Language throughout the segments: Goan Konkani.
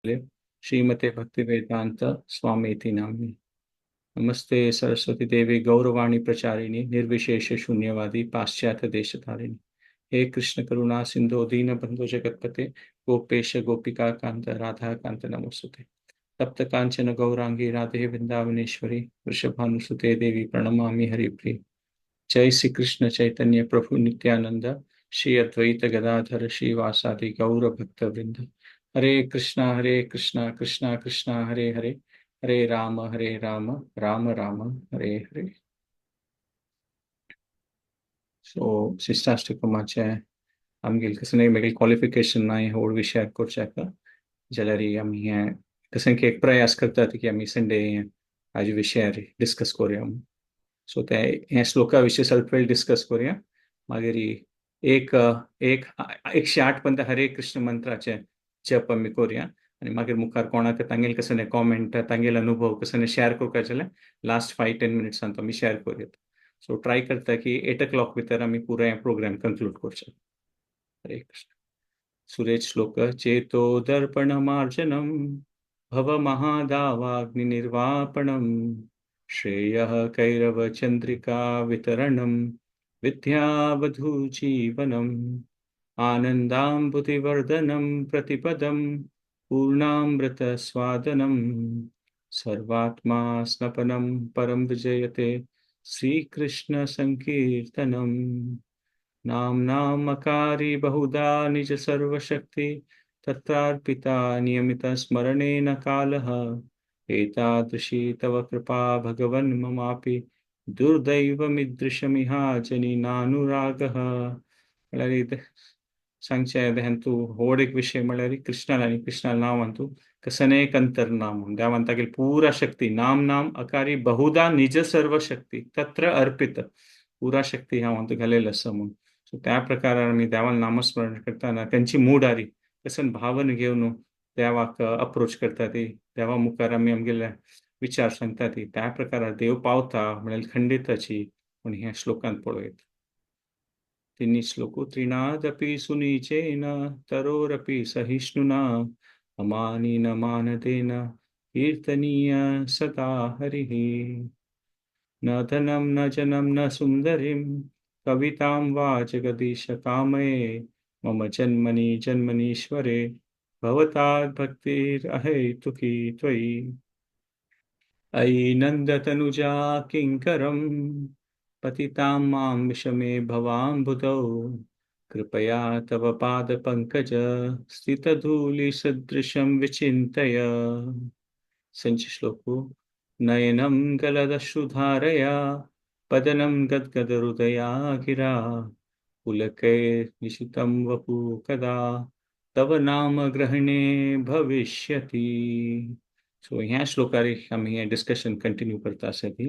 श्रीमते भक्तिवेदांत स्वामी नामिनी। नमस्ते सरस्वती देवी गौरवाणी प्रचारिणी निर्विशेष शून्यवादी पाश्चात्य देशतारिणी। हे कृष्ण करुणा सिंधु दीन बंधु जगतपते गोपेश गोपिका कांत राधा कांत नमोस्तुते। तप्त कांचन गौरांगी राधे वृंदावनेश्वरी वृषभानुसुते देवी प्रणमामि हरिप्रिय। जय श्री कृष्ण चैतन्य प्रभु नित्यानंद श्री अद्वैत गदाधर श्रीवासादि गौर भक्त वृंद। हरे कृष्णा कृष्णा कृष्णा हरे हरे, हरे राम राम राम हरे हरे। सो शिष्टाष्टकमाचे आमगेले कसं मेगेले क्वॉलिफिकेशन ना हे व्हड विशयाक करच्याक जाल्यार आमी हें कसं की एक प्रयास करतात की आमी संडे हाजे विशयार डिस्कस करुया म्हूण। सो ते हे श्लोका विशीं स्वल्प वेळ डिस्कस करुया, मागीर एक एक 108 पर्यंत हरे कृष्ण मंत्राचे जप आमी करुया आनी मागीर मुखार कोणाक तांगेले कसले कॉमेंट तांगेले अनुभव कसले शेअर करपाक जाल्यार लास्ट 5-10 मिनट्सान आमी शेअर करुया। सो ट्राय करता की 8 o'clock भितर आमी पुराय प्रोग्राम कंक्लूड करचें। हरे कृष्ण। सुरेश श्लोक। चेतो दर्पण मार्जनम भव महादावाग्नि निर्वापणम श्रेयः कैरव चंद्रिका वितरणम विद्यावधू जीवनम आनंदाम्बुधिवर्धनम प्रतिपदम पूर्णामृत स्वादनम सर्वात्मा स्नपनम परम विजयते श्रीकृष्ण संकीर्तनम। नाम नामकारी बहुधा निज सर्वशक्ति तत्रार्पिता नियमित स्मरणेन कालः एतादृशी तव कृपा भगवन् ममापि दुर्दैवमिदृशमिहा जनिनानुरागः। म्हळ्यार सांगचें हेंतू व्हड एक विशय म्हळ्यार कृष्णाल आनी कृष्णाल नांव अंतू कसनेक अंतर नाम म्हूण देवान तागेली पुरा शक्ती नाम नाम अकारी बहुधा निज सर्व शक्ती तत्र अर्पित पुरा शक्ती हांव अंतू घालेली आसा म्हूण। सो त्या प्रकारान आमी देवान नामस्मरण करतना तेंची मूड आरी कसन भावन घेवन देवाक अप्रोच करता ती देवा मुखार आमी आमगेले विचार सांगता ती त्या प्रकारार देव पावता म्हळ्यार खंडिताची पूण ह्या श्लोकांत पळयत तिन्ही श्लोको। त्रिनादपि सुनीचेन तरोरपि सहिष्णुना अमानिन मानदेन कीर्तनीय सदा हरिः। न धनं न जनं न सुंदरीं कवितां वा जगदीश कामये मम जन्मनि जन्मनीश्वरे भवतात् भक्तिरहेतुकी त्वयि। अयि नन्दतनुजा किङ्करं पतितां मां विषमे भवाम्बुधौ कृपया तव पादपङ्कज स्थितधूलिसदृशं विचिन्तय। संच श्लोको। नयनं गलदश्रुधारया पदनं गद्गदहृदया गिरा पुलकैर्निशितं वपु कदा तव नाम ग्रहणे भविष्यति। सो ह्या श्लोकार आमी हें डिस्कशन कंटिन्यू करता आसा ती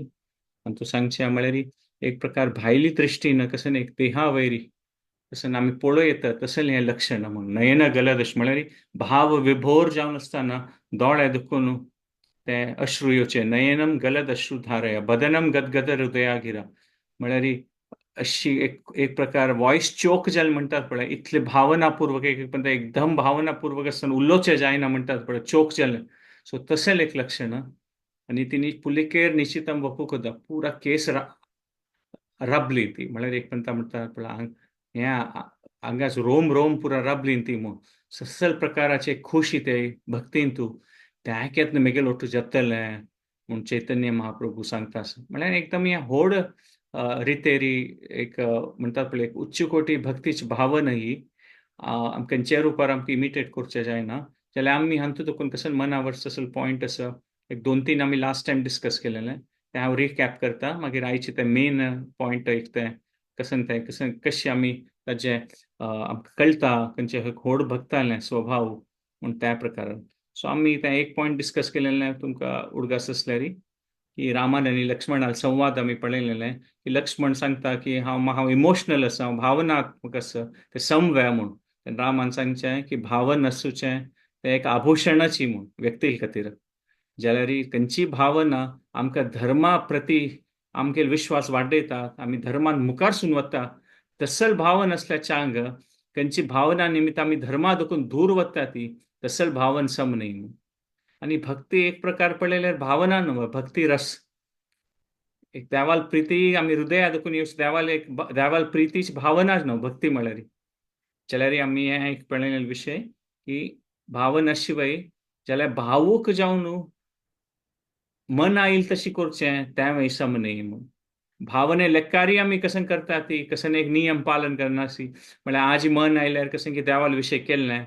आनी तूं सांगचें म्हळ्यार एक प्रकार भायली दृश्टीन कशें एक देहा वैरी तशें आमी पळयता तशें हें लक्षण म्हूण। नयन गलदश म्हळ्यार भाव विभोर जावन आसतना दोळे दुखून ते अश्रू येवचे। नयनम गलद अश्रू धारया बदनम गदगद हृदया गिरा म्हळ्यार अशी एक एक प्रकार वॉयस चोक जालें म्हणटात पळय इतले भावनापूर्वक एक एकदम भावनापूर्वक आसतना उलोवचें जायना म्हणटात पळय चोक जालें। सो तशें एक लक्षण। आनी तिणी पुलिकेर निश्चितम वपू कोता पुरा केस रबली ती म्हळ्यार एक म्हणटा म्हणटात पळय हें हांगाच रोम रोम पुरा रबली ती म्हूण ससल प्रकाराचे खुशी ते भक्तीन तूं त्याकेत मेगेल ओटू जातलें म्हूण चैतन्य महाप्रभू सांगता। म्हळ्यार एकदम हें व्हड रितेरी एक म्हणटात पळय एक उच्च कोटी भक्तीची भावना ही आमकां रुपार आमकां इमिटेट करचें जायना जाल्यार आमी हातूंत देखून कसो मनावर तसो पॉयंट आसा एक 2-3 आमी लास्ट टायम डिस्कस केलेलें तें हांव रिकॅप करता मागीर आयचे ते मेन पॉयंट एक तें कशें तें कशें कशें आमी ताजें आमकां कळटा खंयचे व्हड भक्तालें स्वभाव म्हूण त्या प्रकारान। सो आमी तें एक पॉयंट डिस्कस केलेलें तुमकां उडगास आसल्यार की रामान आनी लक्ष्मणाल संवाद आमी पळयलेलें की लक्ष्मण सांगता की हांव हांव इमोशनल आसा हांव भावनात्मक आसा तें समव्या म्हूण। रामान सांगचें की भावन आसूचें तें एक आभूषणाची म्हूण व्यक्ती खातीर जाल्यार खंयची भावना आमकां धर्मा प्रती आमगे विश्वास वाडयता आमी धर्मान मुखार सून वता तसल भावना आसल्यार चांग खंयची भावना निमित्त आमी धर्मा देखून दूर वता ती तसल भावन सम न्ही. आनी भक्ती एक प्रकार पळयल्यार भावना न्हू, भक्ती रस. एक देवाल प्रिती आमी हृदया देखून येवचे देवाल एक देवाल प्रितीची भावनाच न्हू भक्ती म्हळ्यार. जाल्यार आमी हें एक पळयलेलो विशय की भावना शिवाय जाल्यार भावूक जावन मन आयल तशी करचें तें सम न्ही. भावने लेक्कारी आमी कशें करता ती कशें एक नियम पालन करनासी, म्हळ्यार आज मन आयल्यार कशें की देवाल विशय केलें,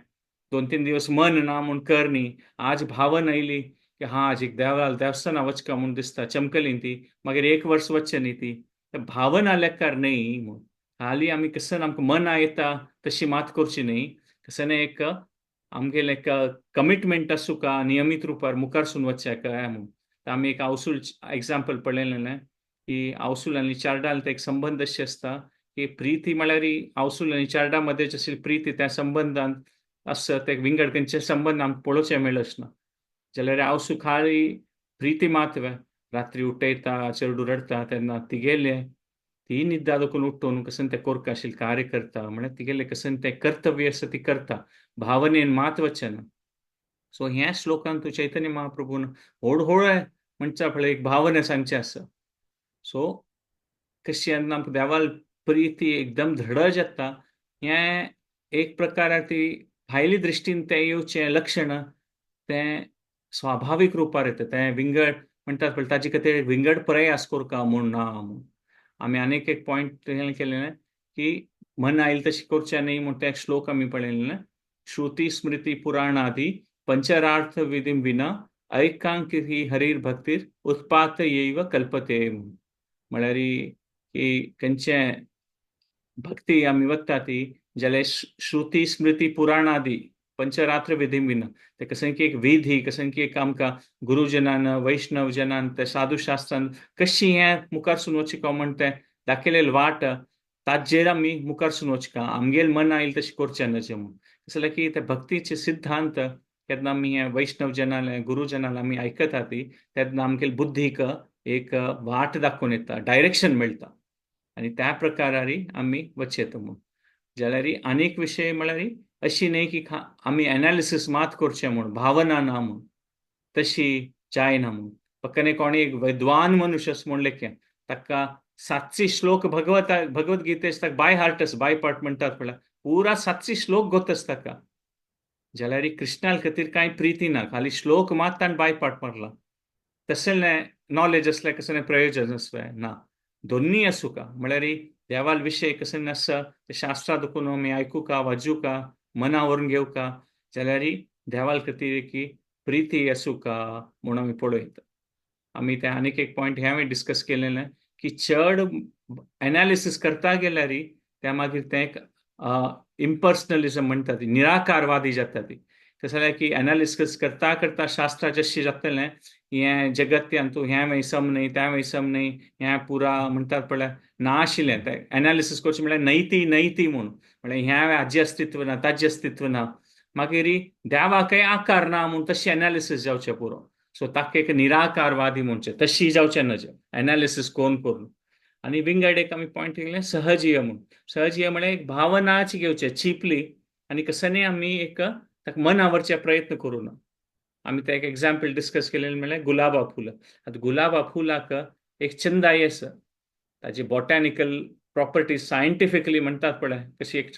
2-3 दिवस मन ना म्हूण कर न्ही, आज भावन आयली की हा आज एक देवाल देवस्थाना वचका म्हूण दिसता, चमकली ती, मागीर 1 वर्स वचचें न्ही ती, भावना लेक्कार न्ही म्हूण. हाली आमी कशें आमकां मना येता तशी मात करची न्ही, कशें एक आमगेलें एक कमिटमेंट आसूं का नियमीत रुपार मुखारसून वचचें काय म्हूण. आमी एक आवसूल एग्जाम्पल पळयलें की आवसूल आनी चार्डाल ते एक संबंद अशे आसता की प्रिती म्हळ्यार आवसूल आनी चार्डा मदें जशी प्रिती त्या संबंदान आसता ते विंगड खंयचे संबंद आमकां पळोवचें मेळच ना. जाल्यार आवसू खाली प्रिती मात रात्री उठयता चेडू रडटा तेन्ना तिगेले ती निद्दा देखून उठून कशें तें कोरका आशिल्लें कार्य करता, म्हळ्यार तिगेलें कशें तें कर्तव्य आसा ती करता, भावनेन मात वचना. सो ह्या श्लोकान तूं चैतन्य महाप्रभून होड म्हणच्या पळय एक भावना सांगचें आसा. सो कशी आमकां देवाल प्रिती एकदम दृढ जाता, हें एक प्रकार ती भायली दृश्टीन तें येवचें लक्षण तें स्वाभावीक रुपार येता. तें विंगड म्हणटात पळय ताजे खातीर विंगड प्रयास करका म्हूण ना म्हूण. आमी आनीक एक पॉयंट केलें की मन आयल तशी करचें न्ही म्हूण ते एक श्लोक आमी पळयलें, श्रुती स्मृती पुराणादी पंचरार्थ विधीम विना ऐकांक ही हरीर भक्तीर उत्पात येव कल्पते. म्हळ्यार की खंयचे भक्ती आमी वता ती जाल्यार श्रुती स्मृती पुराणादी पंचरात्र विधीम विना, ते कशें की एक विधी कशें की एक आमकां गुरुजनान वैष्णव जनान ते साधू शास्त्रान कशी हें मुखारसून वचका म्हण तें दाखयलेली वाट ताजेर आमी मुखारसून वचका, आमगेल मन आयल तशें करचें नजें म्हूण. तशें की ते भक्तीचे सिद्धांत केन्ना आमी हे वैष्णव जनाले गुरुजनाले आमी आयकता ती तेन्ना आमगेले बुद्धीक एक वाट दाखोवन येता, डायरेक्शन मेळटा आनी त्या प्रकारारी आमी वचयता म्हूण. जाल्यार आनीक विशय म्हळ्यार अशी न्ही की आमी एनालिसीस मात करचें म्हूण, भावना ना म्हूण, तशी जायना म्हूण. फक्त कोणी एक विद्वान मनुष्य म्हूण लेखें ताका 700 श्लोक भगवद्गीतेच ताका बाय हार्टस बाय पार्ट म्हणटात पळय, पुरा 700 श्लोक गोतस ताका. जाल्यार कृष्णा खातीर कांय प्रिती ना, खाली श्लोक मात ताणें बाय पार्ट मारला. तशें नॉलेज आसल्यार कसलें प्रयोजन आसलें ना, दोन्ही आसूं का. म्हळ्यार देवाल विशय कशें आसा ते शास्त्रा देखून आमी आयकुका वाजूका मनावरून घेवका, जाल्यार देवाल खातीर की प्रिती आसूं का म्हूण आमी पळयता. आमी ते आनीक एक पॉयंट हें हांवें डिस्कस केलेलें की चड एनालिसीस करता गेल्यार त्या मागीर तें एक इम्पर्सनलिझम म्हणटा ती, निराकारवादी जाता ती. तशें जाल्यार की एनालिसीस करता करता शास्त्रा जशें जातलें हें जगत्यान तूं हें वैसम न्ही तें वैसम न्ही हें पुरा म्हणटात पळय ना आशिल्लें तें एनालिसीस करचें म्हळ्यार नैती नैती म्हूण, म्हळ्यार हें हाजें अस्तित्व ना ताजें अस्तित्व ना, मागीर देवाकय आकार ना म्हूण तशें एनालिसीस जावचें पुरो. सो ताका एक निराकारवादी म्हणचें, तशी जावचें नजें एनालिसीस कोण करून. आनी विंगड एक आमी पॉयंट केलें सहजीय म्हूण. सहजीय म्हळ्यार एक भावनाच घेवचें चिपली आनी कसनी आमी एक ताका मनावरचे प्रयत्न करूं ना. आमी ते एक एग्जाम्पल डिस्कस केलेलें म्हळ्यार गुलाबा फूल. आतां गुलाबा फुलाक एक चंदाय आसा, ताजी बॉटॅनिकल प्रॉपर्टीज सायंटिफिकली म्हणटात पळय कशी एक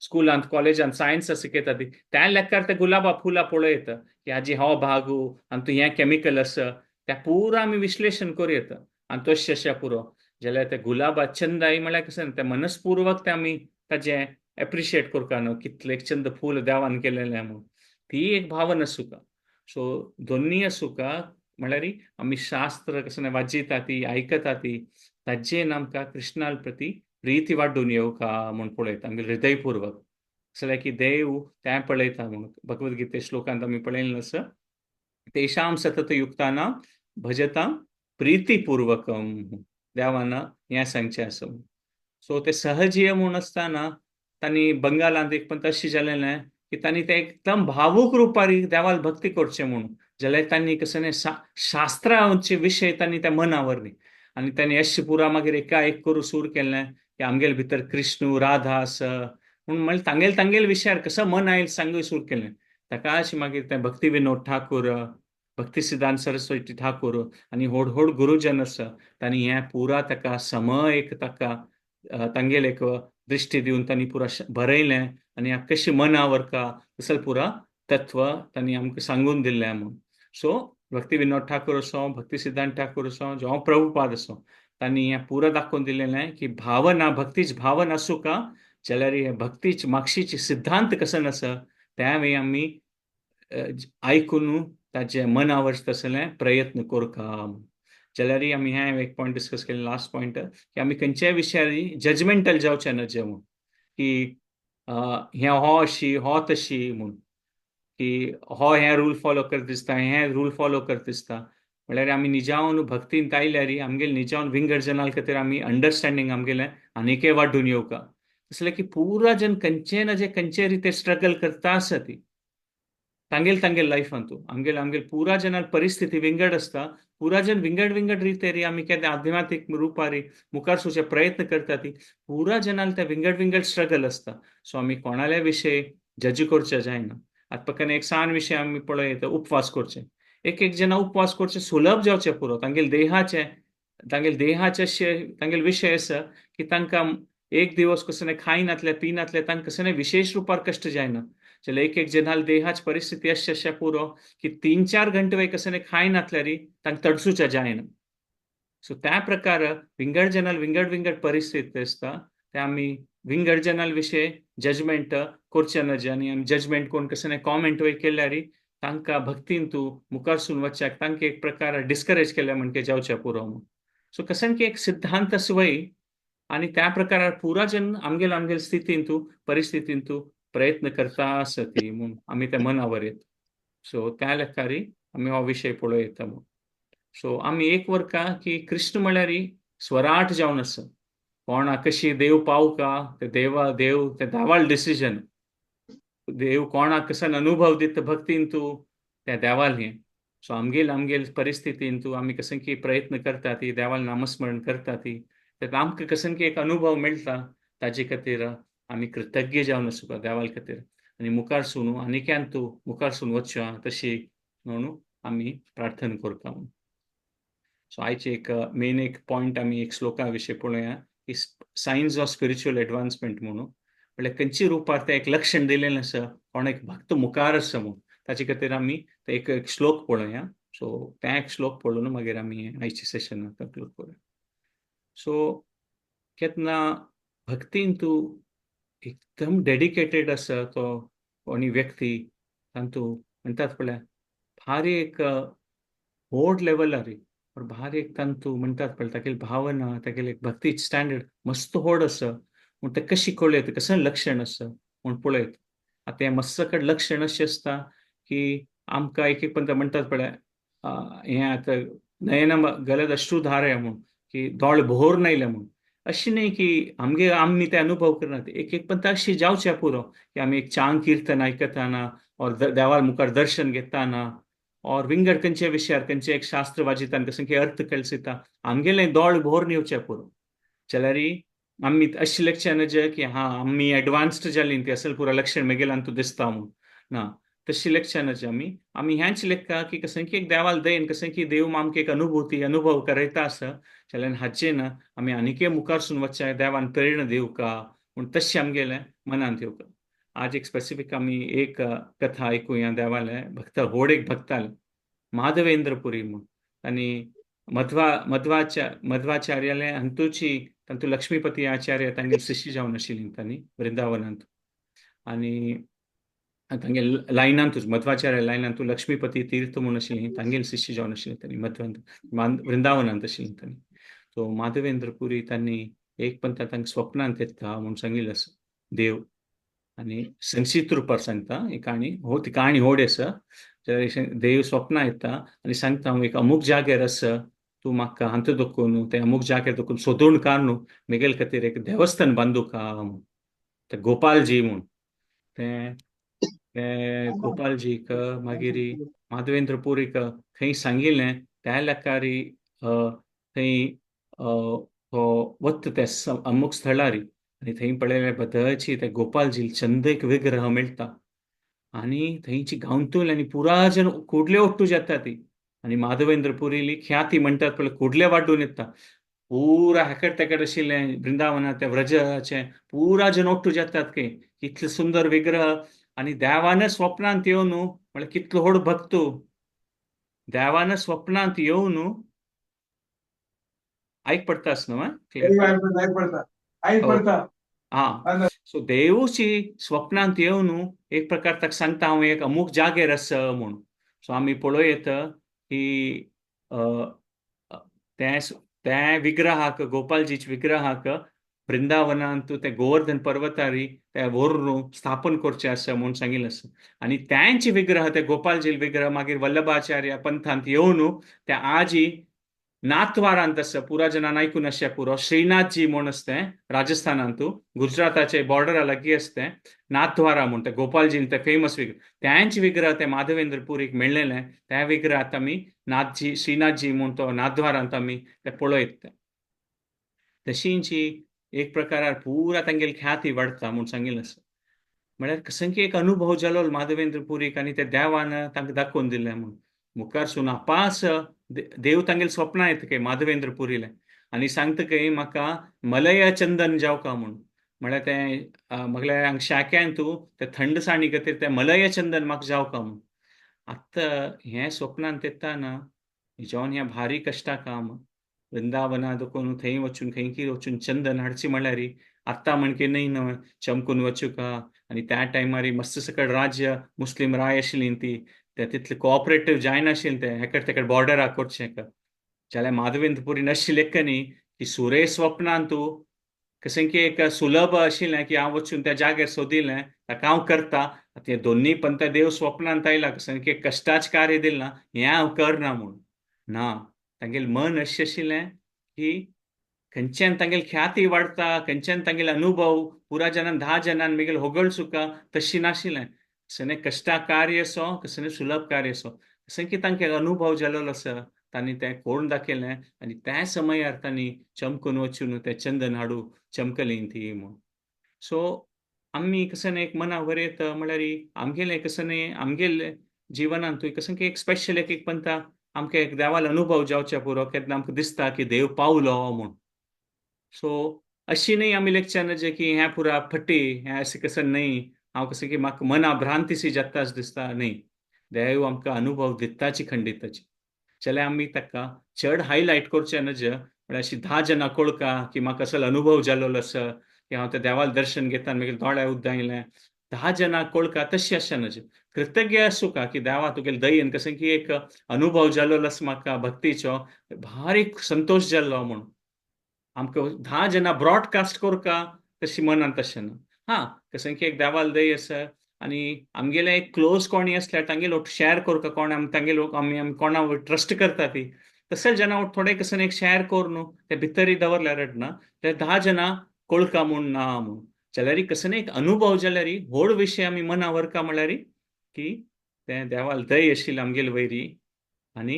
स्कुलांत कॉलेजांत सायन्स शिकयता ती, त्या लेखार ते गुलाबा फुलां पळयता की हाजी हो भागू आनी तूं हें केमिकल आसा त्या पुरा आमी विश्लेशण करूं येता आनी तशें अशें पुरो. जाल्यार ते गुलाबा चंदाय म्हळ्यार कशें तें मनस्पुर्वक तें आमी ताजें एप्रिशिएट करता न्हू, कितलें एक चंद फूल देवान केलेलें म्हूण, ती एक भावना आसूं का. सो दोन्ही आसूं का म्हळ्यार आमी शास्त्र कशें वाजयता ती आयकता ती ताजेन आमकां कृष्णा प्रती प्रिती वाडून येवका म्हूण पळयता आमगे हृदयपूर्वक. जाल्यार की देव तें पळयता म्हूण भगवद्गीते श्लोकांत आमी पळयलें आसा, तेषां सततयुक्तानां भजतां प्रितीपूर्वकम, देवान हें सांगचें आसा. सो ते सहजीय म्हूण आसतना तांणी बंगालांत एक पण तशें जालेलें की तांणी ते एकदम भावूक रुपार देवाल भक्ती करचें म्हूण, जाल्यार तांणी कशें शास्त्राचे विशय तांणी त्या मनावर न्ही आनी तांणी अशें पुरा मागीर एका एक करूं सूर केलें की आमगेले भितर कृष्ण राधा आसा म्हूण, म्हणल्यार तांगेले तांगेले विशयार कसो मन आयल सांगूय सूर केलें. ताका अशें मागीर तें भक्ती विनोद ठाकूर, भक्ती सिद्धांत सरस्वती ठाकूर आनी व्हड व्हड गुरुजन आसा तांणी हें पुरा ताका समय एक ताका तांगेले एक दृश्टी दिवन तांणी पुरा बरयलें आनी कशी मनावर का तसो पुरा तत्व तांणी आमकां सांगून दिल्लें म्हूण. सो भक्ती विनोद ठाकूर असो, भक्ती सिद्धांत ठाकूर असो, जावं प्रभुपाद असो, तांणी हें पुरा दाखोवन दिलेलें की भावना भक्तीच भावना आसूं का जाल्यार हे भक्तीच मागशीचे सिद्धांत कसन आसा त्यावेळी आमी आयकून ताजे मनावर तसलें प्रयत्न करका. जाल्यार आमी हें एक पॉयंट डिस्कस केलें, लास्ट पॉयंट की आमी खंयच्याय विशयार जजमेंटल जावचें न्हय जेवण की हें हो अशी हो तशी म्हूण, की हो हें रूल फॉलो करता दिसता, हें रूल फॉलो करता दिसता. म्हणल्यार आमी निजावन भक्तीन आयल्यार आमगेले निजावन विंगड जनाल खातीर आमी अंडरस्टँडींग आमगेलें आनीकय वाडून येवका. तसलें की पुरा जन खंयचे ना जे खंयचे रिते स्ट्रगल करता आसा ती तांगेल तांगेल लायफांतू आमगेल आमगेल पुरा जनाल परिस्थिती विंगड आसता, पुरा जन विंगड विंगड रिते आमी केन्ना आध्यात्मीक रुपारी मुखार सरचे प्रयत्न करता ती पुरा जनाल ते विंगड विंगड स्ट्रगल आसता. सो आमी कोणाल्या विशय जज करचे जायना. आतां पक्कन एक सान विशय आमी पळयता, उपवास करचे. एक एक जना उपवास करचे सुलभ जावचे पुरो, तांगेल देहाचे तांगेल देहाचे तांगेल विशय आसा की तांकां एक दिवस कसो खायनातले पिनातले तांकां कसो विशेष रुपार कश्ट जायना. जाल्यार एक एक जनाल देहाच परिस्थिती अशी अशा पुरो की 3-4 घंटे वय कसो खायनातल्यार तांकां तडसूच्या जायना. सो त्या प्रकार विंगड जनाल विंगड विंगड परिस्थिती आसता ते आमी विंगड जनाल विशय जजमेंट करचें नजे आनी आमी जजमेंट कोण कसो कॉमेंट वय केल्यार तांकां भक्तीन तूं मुखारसून वचच्याक तांकां एक प्रकार डिस्करेज केल्या म्हणके जावचें पुरो म्हूण. सो कशें की एक सिद्धांत आसा वय आनी त्या प्रकारार पुरा जन आमगेल आमगेल स्थितीन तूं परिस्थितीन तूं प्रयत्न करता आसा ती म्हूण आमी ते मनावर येता. सो त्या लेखारी आमी हो विशय पळोवं येता म्हूण. सो आमी एक वरका की कृष्ण म्हळ्यार स्वराट जावन आसा, कोणा कशी देव पावका ते देवा देव ते देवाल डिसिजन, देव कोणाक कसन अनुभव दिता भक्तीन तूं त्या देवाल हें. सो आमगेल आमगेल परिस्थितीन तूं आमी कशें की प्रयत्न करता ती देवाल नामस्मरण करता ती ते आमकां कशें की एक अनुभव मेळटा ताजे खातीर आमी कृतज्ञ जावन आसूं देवाल खातीर आनी मुखार सून आनीक्यान तूं मुखार सून वचया तशी म्हणून आमी प्रार्थना करता म्हणून. सो आयचे एक मेन एक पॉयंट आमी एक श्लोका विशय पळोवया की सायन्स ऑफ स्पिरिच्युअल एडवान्समेंट म्हणून. म्हणल्यार खंयची रुपार तें एक लक्षण दिलेलें आसा कोण एक भक्त मुखार आसा म्हणून ताचे खातीर आमी ते एक एक श्लोक पळोवया. सो तें एक श्लोक पळोवन मागीर आमी आयचे सेशन कंक्लूड करूया. सो केन्ना भक्तीन तूं एकदम डेडिकेटेड आसा तो कोणी व्यक्ती तांतू म्हणटात पळय भारी एक व्हड लेवलार भारी एक तांतू म्हणटात पळय तागेली भावना तागेली एक भक्ती स्टँडर्ड मस्त व्हड आसा म्हूण तें कशी कळयत कशें लक्षण आसा म्हूण पळयत. आतां हें मस्त कडेन लक्षण अशें आसता की आमकां एक एक पंत म्हणटात पळय हें आतां नयन गलत अश्रुधार म्हूण की दोळे भोर आयले म्हूण. अशें न्ही की आमगे आमी ते अनुभव करनात, एक एक पंत अशी जावचें पुरो की आमी एक चांग किर्तन आयकताना और देवाल मुखार दर्शन घेताना और विंगड खंयच्या विशयार खंयचे एक शास्त्र वाजितान कशें की अर्थ कळसिता आमगेलें दोळ भोर येवचें पुरो. जाल्यार आमी अशें लक्षण नजे की हा आमी एडवान्स्ड जालीं ती असल पुरो लक्षण मेगेल्यान तूं दिसता म्हूण ना, तशी लक्षण नजे. आमी आमी ह्याच लेखा की कशें की एक देवाल दयेन कशें की देव आमकां एक अनुभूती अनुभव करयता आसा जाल्यार हाचें ना आमी आनीकय मुखारसून वचचें देवान प्रेरणा दिवका म्हूण तशें आमगेलें मनांत येवका. आज एक स्पेसिफीक आमी एक कथा आयकुया देवालें भक्त व्हड एक भक्तालें माधवेंद्रपुरी म्हूण आनी मध्वाचार्यालें अंतूची तांतू लक्ष्मीपती आचार्य तांगेली शिष्य जावन आशिल्ली तांणी वृंदावनांत आनी तांगे लायनांतूच मध्वाचार्य लायनांतू लक्ष्मीपती तीर्थ म्हूण आशिल्ली तांगेली शिष्य जावन आशिल्ली तांणी मध्वांत वृंदावनांत आशिल्ली तांणी. सो माधवेंद्रपुरी तांणी एक पण तांकां स्वप्नांत येता म्हूण सांगिल्लें आसा देव आनी संक्षिप्त रुपार सांगता ही काणी हो ती काणी व्हड आसा. देव स्वप्नां येता आनी सांगता हांव एक अमूक जाग्यार आसा तूं म्हाका हांतू दखून ते अमूक जाग्यार दखून सोदून काड न्हू मेगेले खातीर एक देवस्थान बांदूका म्हूण. ते गोपालजी म्हूण ते ते गोपालजीक मागीर माधवेंद्रपुरीक खंय सांगिल्लें त्या लेखारी थंय तो वता त्या अमूक स्थळारी आनी थंय पळयल्यार बदची ते गोपालजी चंद एक विग्रह मेळटा. आनी थंयची गांवतूल आनी पुरा जन कुडले ओट्टू जाता ती. आनी माधवेंद्र पुरीली ख्याती म्हणटात पळय कुडले वाडून येता. पुरा हेकड तेकड आशिल्लें वृंदावनात त्या व्रजाचें पुरा जन ओट्टू जातात की कितले सुंदर विग्रह. आनी देवान स्वप्नांत येवन म्हळ्यार कितलो व्हड भक्तू देवान स्वप्नांत येवन आयक पडटा न्हू. आयक पडटा. हा, सो देवची स्वप्नांत येवन एक प्रकार ताका सांगता हांव एक अमूक जागेर आसा म्हूण. सो आमी पळोवं येता की त्या विग्रहाक गोपालजीच्या विग्रहाक वृंदावनांत ते गोवर्धन पर्वतारी ते व्हरून स्थापन करचें आसा म्हूण सांगिल्लें आसा. आनी त्यांचे विग्रह ते गोपालजी विग्रह मागीर वल्लभाचार्य पंथांत येवन त्या आजी नाथवारांत आसा. पुरा जनान आयकून आसचें पुरो श्रीनाथजी म्हूण आसता तें राजस्थानांतू गुजराताचे बॉर्डरा लागीं आसता तें नाथद्वारा म्हूण ते गोपालजीन ते फेमस विग्रह त्यांचे विग्रह ते माधवेंद्र पुरीक मेळ्ळेले त्या विग्रह आतां आमी नाथजी श्रीनाथजी म्हूण तो नाथद्वारांत आमी ते पळयत. तशींची एक प्रकारार पुरा तांगेली ख्याती वाडटा म्हूण सांगिल्लें आसा. म्हळ्यार कसंकी एक अनुभव जालो माधवेंद्र पुरीक आनी त्या देवान तांकां दाखोवन दिलें म्हूण. मुखारसून आपास देव तांगेले स्वप्नां येता काय माधवेंद्र पुरीले आनी सांगता काय म्हाका मलय चंदन जावका म्हूण. म्हळ्यार तें म्हगल्या हांगा शाक्यान तूं ते थंडसाणी खातीर तें मलय चंदन म्हाका जावका म्हूण. आतां हें स्वप्नांत येताना जेवन हें भारी कश्टा काम वृंदावना देखून थंय वचून खंय वचून चंदन हाडची म्हणल्यार आत्तां म्हणके न्हय न्हय चमकून वचूका. आनी त्या टायमार मस्त सकट राज्य मुस्लीम राय आशिल्ली ती ते तितले कोऑपरेटीव जायनाशिल्लें ते हेकड तेकड बॉर्डराक करचें जाल्यार माधवेंद्र पुरी अशी लेख न्ही की सुरे स्वप्नांत तूं कशें की एक सुलभ आशिल्लें की हांव वचून त्या जाग्यार सोदिलें ताका हांव करता. ते दोन्ही पंथ देव स्वप्नांत आयला कशें की कश्टाचें कार्य दिलें ना हें हांव करना म्हूण ना. तांगेलें मन अशें आशिल्लें की खंयच्यान तांगेली ख्याती वाडटा खंयच्यान तांगेले अनुभव पुरा जनान 10 जनान मागीर होगळसुका तशी नाशिल्लें. कसलें कश्टा कार्य असो कसलें सुलभ कार्य असो कशें की तांकां अनुभव जालोलो आसा तांणी तें करून दाखयलें आनी त्या समयार तांणी चमकून वचून तें चंदन हाडू चमकलीं ती म्हूण. सो आमी कशें एक मना वरयता म्हळ्यार आमगेलें कशें न्ही आमगेले जिवनांतूय कशें की एक स्पेशल एक एक पंथा आमकां एक देवालो अनुभव जावचे पुरो केन्ना आमकां दिसता की देव पावलो म्हूण. सो अशी न्ही आमी लेखचे जे की हें पुरा फटी हें अशें कशें न्हय हांव कशें की म्हाका मना भ्रांतीशी जाताच दिसता न्हय. देव आमकां अनुभव दिताची खंडिताची जाल्यार आमी ताका चड हायलायट करचें नज म्हळ्यार अशी 10 जाणां कोळका की म्हाका असलो अनुभव जालोलो आसा की हांव त्या देवाल दर्शन घेता मागीर दोळ्या उद्दां आयलें 10 जाणां कोळका तशी आसचें नज. कृतज्ञ आसूका की देवा तुगेले दयेन कशें की एक अनुभव जालोलो आसा म्हाका भक्तीचो भारी संतोश जाल्लो म्हूण. आमकां 10 जाणां ब्रॉडकास्ट करका तशी मनांत तशें ना. हां कशें की एक देवाल दय आसा आनी आमगेले एक क्लोज कोणी आसल्यार तांगेलो शेअर करका कोण आमी तांगेलो आमी आमी कोणा ट्रस्ट करता ती तशें जाणां थोडे कशें एक शेअर करून ते भितरय दवरल्यार रडना ते 10 जाणां कोळका म्हूण ना म्हूण. जाल्यार कशें एक अनुभव जाल्यार व्हड विशय आमी मना व्हरका म्हणल्यार की तें देवाल दय आशिल्लें आमगेले वयरी आनी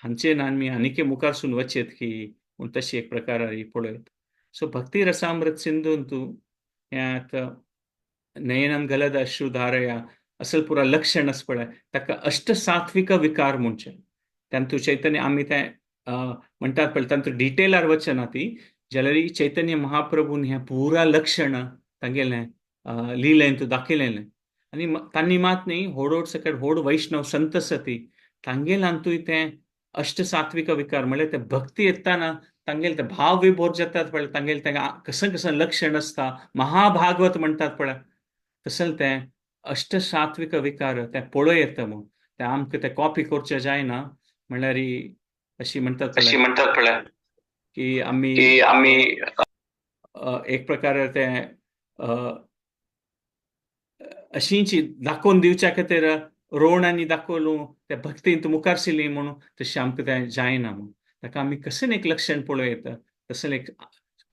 हांचे आमी आनीकय मुखारसून वचेत की पूण तशी एक प्रकार पळयत. सो भक्ती रसामृत सिंधून तूं हें आतां नयनम गलद अश्रुधारया असल पुरा लक्षण आसा पळय ताका अष्टसात्विक विकार म्हणचें. तांतू चैतन्य आमी तें म्हणटात पळय तांतू डिटेलार वचना ती जाल्यार चैतन्य महाप्रभून हें पुरा लक्षण तांगेलें लिलें दाखयलें. आनी तांणी मात न्ही व्हड व्हड सकट व्हड वैष्णव संत आसा ती तांगेलांतूय तें अष्टसात्विक विकार म्हणल्यार ते भक्ती येताना तांगेले ते भाव विभोर जातात पळय तांगेले तें कशें कशें लक्षण आसता महाभागवत म्हणटात पळय तशें तें अष्टसात्विक विकार तें पळय येता म्हूण तें आमकां तें कॉपी करचें जायना म्हणल्यार अशी म्हणटात पळय की आमी आमी एक प्रकारे तें अशींची दाखोवन दिवच्या खातीर रोणांनी दाखोवलो त्या भक्तींत मुखार सरली म्हणून तशें आमकां तें जायना म्हूण. ताका आमी कशें एक लक्षण पळोवं येता तशें एक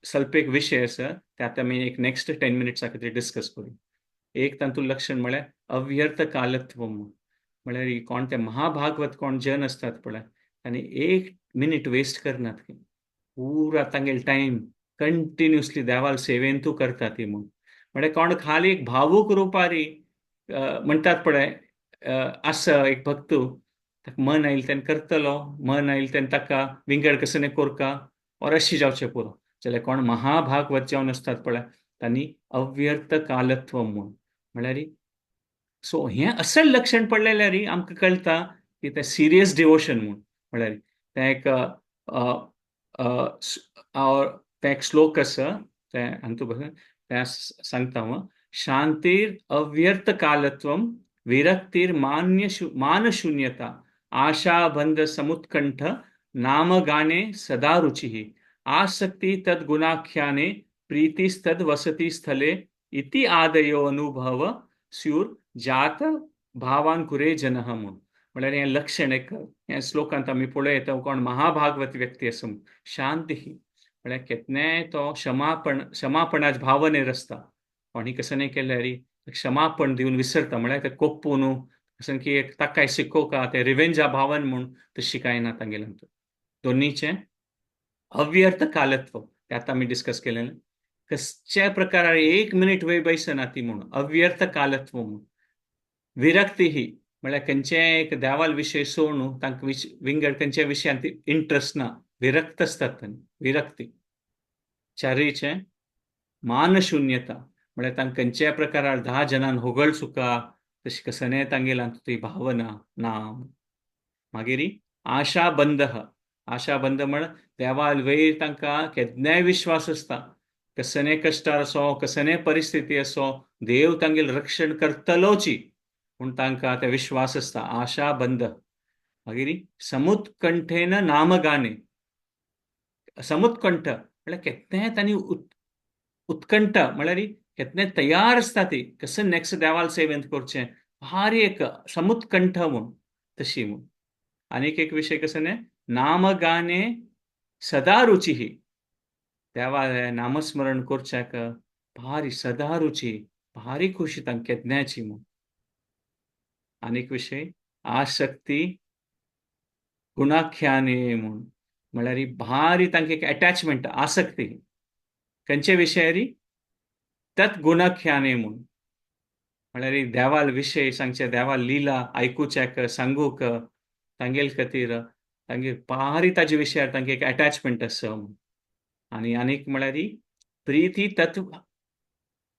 स्वल्प एक विशय आसा ते आतां आमी एक नेक्स्ट 10 मिनिट्सा खातीर डिस्कस करूं. एक तातूंत लक्षण म्हळ्यार अव्यर्थ कालत्व म्हळ्यार कोण ते महाभागवत कोण जन आसतात पळय आनी एक मिनीट वेस्ट करनात पुरा तांगेले टायम कंटिन्युअसली देवाल सेवेंतू करता ती म्हूण. म्हळ्यार कोण खाली एक भावूक रुपारी म्हणटात पळय आसा एक भक्तू, ताका मन आयलें तेन्ना करतलो, मन आयलें तेन्ना ताका विंगड कसने कोरका और अशी जावचें पुरो. जाल्यार कोण महाभागवत जावन आसतात पळय तांणी अव्यर्थ कालत्व म्हूण म्हळ्यार. सो हें असल लक्षण पडलें री आमकां कळटा की तें सिरियस डिवोशन म्हूण. म्हळ्यार तें एक तें एक श्लोक आसा, तें हातूंत तें सांगता हांव. शांतीर अव्यर्थ कालत्वम विरक्तीर मान्य मानशून्यता आशाबंध समुत्कंठ नामगाने सदा रुचिः आसक्ती तद गुणाख्याने प्रीतिस्तद वसति स्थले इति आदयो अनुभव स्यूर जात भावांकुरे जनः म्हूण. म्हळ्यार हें लक्षण एक ह्या श्लोकांत आमी पळयता कोण महाभागवत व्यक्ती आसा. शांती म्हळ्यार केन्नाय तो क्षमापण क्षमापणाच भावनेर आसता. कोणी कसं नाही केल्यार क्षमापण दिवन विसरता. म्हळ्यार ते कोप्पू न्हू कसं की एक ताकाय शिकोवका ते रिवेंजा भावन म्हूण तशी कांय ना तांगेल्यान. दोन्हीचें अव्यर्थ कालत्व ते आतां आमी डिस्कस केलें. कसच्या प्रकारार एक मिनिट वेळ बैसना ती म्हूण अव्यर्थ कालत्व म्हूण. विरक्ती ही म्हळ्यार खंयचेय एक देवाल विशय सोडून तांकां विंगड खंयच्या विशयांत इंट्रस्ट ना, विरक्त आसतात तांणी विरक्ती. चारीचें मानशून्यता म्हळ्यार तांकां खंयच्याय प्रकारार 10 जणांक होगळ चुका तशी कसनेय तांगेल्यान ती भावना ना. मागीर आशाबंध, आशाबंध म्हण देवाल वयर तांकां केन्नाय विश्वास आसता. कसने कश्टार असो कसने परिस्थिती असो देव तांगेल रक्षण करतलोची पूण तांकां ते विश्वास आसता. आशाबंध. मागीर समुत्कंठेन नामगाने, समुत्कंठ म्हळ्यार केन्नाय तांणी उत्कंठ म्हळ्यार केन्नाय तयार आसता ती कसं नेक्स्ट देवाल सेवेंत करचें भारी एक समुत्कंठ म्हूण तशी म्हूण. आनीक एक विशय कसं न्ही नामगाने सदा रुची ही देवा नामस्मरण करच्याक भारी सदा रुची भारी खुशी तांकां केन्नाची म्हूण. आनीक विशय आसक्ती गुणाख्याने म्हूण म्हळ्यार भारी तांकां एक अटॅचमेंट आसक्ती खंयच्या विशयारी तत् गुणाख्याने म्हूण. म्हळ्यार देवाल विशय सांगचे देवाल लिला आयकुच्याक सांगूक तांगेल खातीर तांगेर भारी ताजे विशयार तांकां एक अटॅचमेंट आसा. आनी आनीक म्हळ्यार प्रिती तत्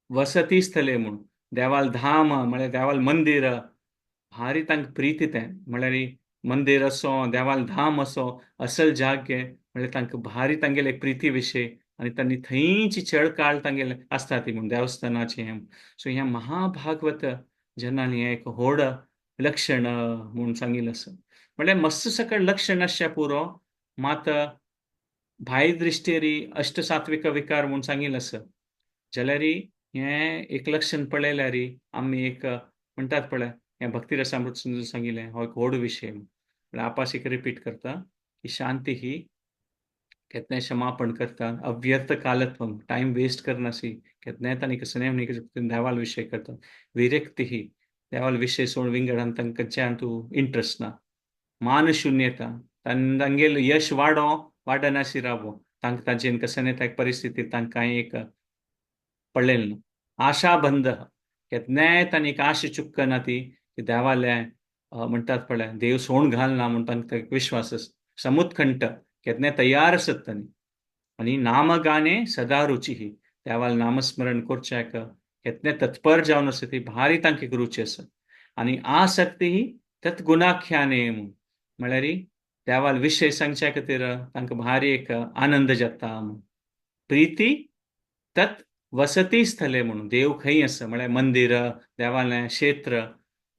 वसती स्थले म्हूण देवाल धाम म्हळ्यार देवाल मंदिर भारी तांकां प्रिती तें म्हळ्यार मंदिर असो देवाल धाम असो असल जागे म्हळ्यार तांकां भारी तांगेले एक प्रिती विशय आनी तांणी थंयची चड काळ तांगेले आसता ती म्हूण देवस्थानाची हें. सो हें महाभागवत जनांनी हें एक व्हड लक्षण म्हूण सांगिल्लें आसा. म्हळ्यार मस्त सकळ लक्षण आसचें पुरो मात भाय दृश्टेरी अष्टसात्विक विकार म्हूण सांगिल्लें आसा. जाल्यार हें एक लक्षण पळयल्यार आमी एक म्हणटात पळय हें भक्ती रसामृत सिंधू सांगिल्लें हो एक व्हड विशय. म्हळ्यार आपास एक रिपीट करता की शांती ही केन्नाय क्षमापण करता, अव्यर्थ कालत्वम टायम वेस्ट करनासी केन्नाय तांणी कसलें देवाल विशय करता. विरक्ती ही देवाल विशय सोड विंगडान तांकां खंयच्यान तूं इंट्रस्ट ना. मानशून्यता तांगेल यश वाडो वाडनाशी रावो तांकां ताजेन कसलें त्या परिस्थितीत तांकां एक पडलेलें ना. आशाबंध केन्नाय तांणी एक आशा चुकना ती की देवालें म्हणटात पळय देव सोण घालना म्हूण तांकां एक विश्वास आसा. समुत्कंठ केन्नाय तयार आसत तांणी. आनी नामगाने सदा रुची ही देवाल नामस्मरण करच्याक केन्नाय तत्पर जावन आसा ती भारी तांकां एक रुची आसा. आनी आसक्ती ही तत् गुणाख्याने म्हूण म्हळ्यार देवाल विशय सांगच्या खातीर तांकां भारी एक आनंद जाता म्हूण. प्रिती तत् वसती स्थले म्हणून देव खंय आसा म्हळ्यार मंदिर देवालय क्षेत्र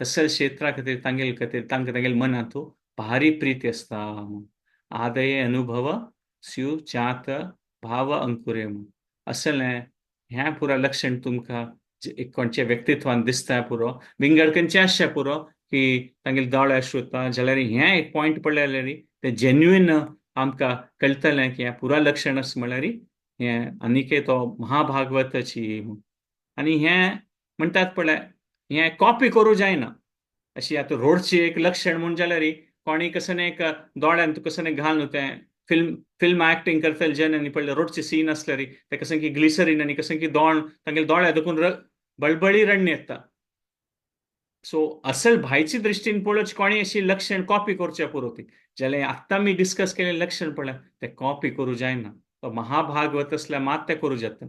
तसल क्षेत्रा खातीर तांगेल खातीर तांकां तांगेल मनांत भारी प्रिती आसता म्हूण. आदये अनुभव स्यु जात भाव अंकुरे म्हूण असलें हें पुरो लक्षण तुमकां एक कोणचें व्यक्तित्वान दिसता पुरो विंगड खंयचें आसचें पुरो की तांगेले दोळे आश्रुता जाल्यार हें एक पॉयंट पडलें जाल्यार तें जेन्युइन आमकां कळटलें की हें पुरा लक्षण आसा म्हळ्यार हें आनीक तो महाभागवताची. आनी हें म्हणटात पळय हें कॉपी करूं जायना अशी आतां रोडची एक लक्षण म्हूण जाल्यार कोणी कसं एक दोळ्यान तूं कसं घालून तें फिल्म फिल्म एक्टिंग करतले जेन्ना आनी पळय रोडचे सीन आसल्यार ते कसं की ग्लिसरीन आनी कसं की दोण तांगेले दोळे दुखून बळबळी रडणी येता. सो असल भायची दृश्टीन पळोवची कोणी अशी लक्षण कॉपी करच्या पुरो ती जाल्यार आत्तां मी डिस्कस केले लक्षण पळय ते कॉपी करूं जायना. तो महाभागवत असल्या मात ते करूं जाता.